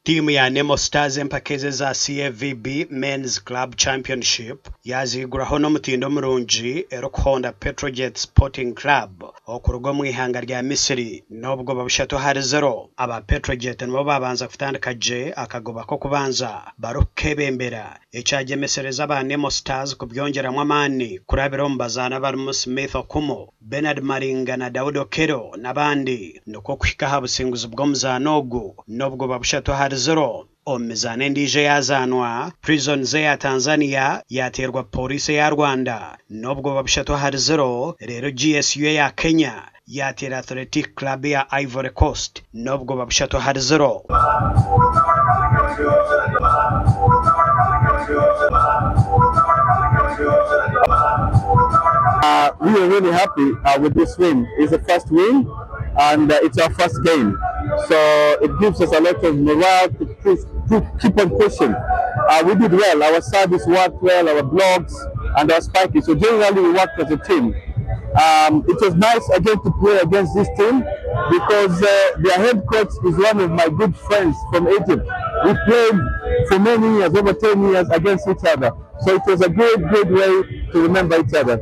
Tiimu ya Nemo Stars empaka ezi eza CAVB Men's Club Championship yaziiguraho n'omutindo murungi erikuhonda Petrojet Sporting Club okuruga omu ihanga rya Misiri n'obugoba 3-0. Aba Petrojet nibo baabanza kutandika gye akagoba k'okubanza barikukebembera ekyagyemesereza aba Nemo Stars kubyongyeramu amaani kurabira omu bazaani abarimu Smith Okumu, Bernard Maringa na Daudi Okello n'abandi nikwo kuhika aha businguzi bw'omuzaano ogu n'obugoba 3-0. Omu mizaano endiijo eyazaanwa, Prisons eya Tanzania yateerwa Police eya Rwanda n'obugoba 3-0 reero GSU eya Kenya yateera Athletic Club eya Ivory Coast n'obugoba 3-0. We are really happy with this win. It's the first win and it's our first game. So it gives us a lot of morale to push, to keep on pushing. We did well. Our service worked well, our blocks and our spiking. So generally we worked as a team. It was nice again to play against this team because their head coach is one of my good friends from Egypt. We played for many years, over 10 years against each other. So it was a great, great way to remember each other.